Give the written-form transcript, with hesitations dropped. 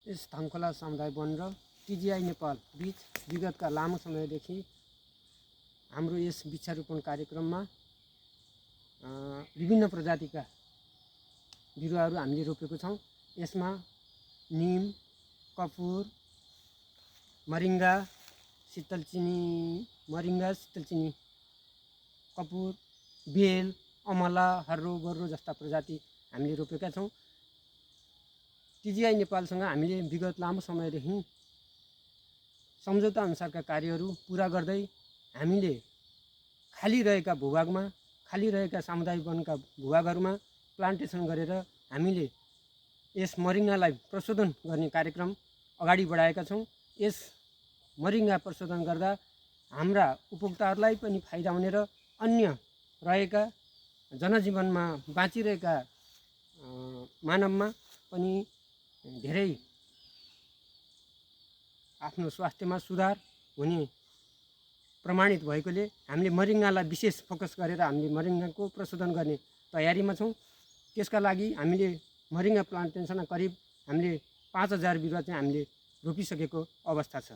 यस धनखोला समुदाय वन र टिजिआई नेपाल बीच विगतका लामो समयदेखि हाम्रो यस वृक्षारोपण कार्यक्रममा विभिन्न प्रजातिका बिरुवाहरू हामीले रोपेको छौँ। यसमा निम, कपुर, मरिङ्गा, शीतलचिनी, कपुर, बेल, अमला, हर्रो बर्रो जस्ता प्रजाति हामीले रोपेका छौँ। टिजिआई नेपालसँग हामीले विगत लामो समयदेखि सम्झौता अनुसारका कार्यहरू पुरा गर्दै हामीले खाली रहेका भूभागमा, खाली रहेका सामुदायिक वनका भूभागहरूमा प्लान्टेसन गरेर हामीले यस मरिङ्गालाई प्रशोधन गर्ने कार्यक्रम अगाडि बढाएका छौँ। यस मरिङ्गा प्रशोधन गर्दा हाम्रा उपभोक्ताहरूलाई पनि फाइदा हुने र अन्य रहेका जनजीवनमा बाँचिरहेका मानवमा पनि धेरै आफ्नो स्वास्थ्यमा सुधार हुने प्रमाणित भएकोले हामीले मरिङ्गालाई विशेष फोकस गरेर हामीले मरिङ्गाको प्रशोधन गर्ने तयारीमा छौँ। त्यसका लागि हामीले मरिङ्गा प्लान्टेसनमा करिब हामीले 5000 बिरुवा चाहिँ हामीले रोपिसकेको अवस्था छ।